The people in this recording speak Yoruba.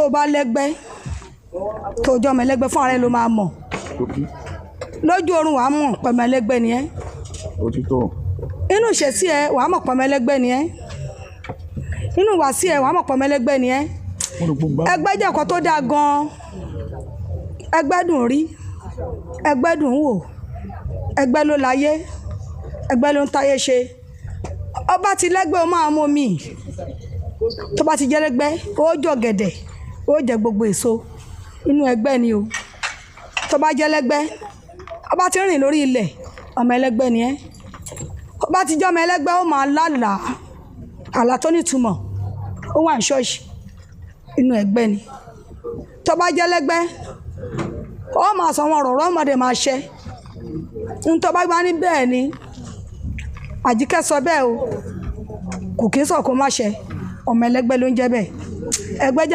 Tó o bá lẹ́gbẹ́, tó o jọ́ ọmọ ẹlẹ́gbẹ́, fún ara ẹ ló máa mọ̀. Tókí. Lójú oorun, wàá mọ̀ pẹ̀mọ ẹlẹ́gbẹ́ ni ẹ́. Òtítọ́. Inú ìṣesí ẹ, wàá mọ̀ pẹ̀mọ ẹlẹ́gbẹ́ ni ẹ́. Inú ìwàsí ẹ, wàá mọ̀ pẹ̀mọ ẹlẹ́gbẹ́ ni ẹ́. Mo rò pé ń bá. Ẹgbẹ́ jẹ́ nǹkan tó dáa gan-an. Ẹgbẹ́ dùn rí, ẹgbẹ́ dùn wò, ẹgbẹ́ ló láyé, ẹgbẹ́ ló ń táyé ṣe. Ọba ti lẹ́gbẹ́, o máa mú omi. Tó bá ti jẹ́ lẹ́gbẹ́, ó jọ gẹ̀dẹ̀, ó jẹ gbogbo èso inú ẹgbẹ́ ni o. Tó bá jẹ́ lẹ́gbẹ́, ọba ti rìn lórí ilẹ̀, ọmọ ẹlẹ́gbẹ́ ni ẹ́. Ọba ti jẹ́ ọmọ ẹlẹ́gbẹ́, ó máa lálàá àlá tó nítumọ̀, ó wà ní ṣọ́ọ̀ṣì, inú ẹgbẹ́ ni. Tó bá jẹ́ lẹ́gbẹ́, ó máa sọ wọn ọ̀rọ̀ ọmọdé máa ṣẹ ń tó bá gbá ní bẹ́ẹ̀ ni. Àjíkẹ́ sọ bẹ́ẹ̀ o, kò kí ń sọ kó má ṣẹ. Ọmọ ẹlẹ́gbẹ́ ló ń jẹ́ bẹ́ẹ̀. Ẹgbẹ́ jẹ́.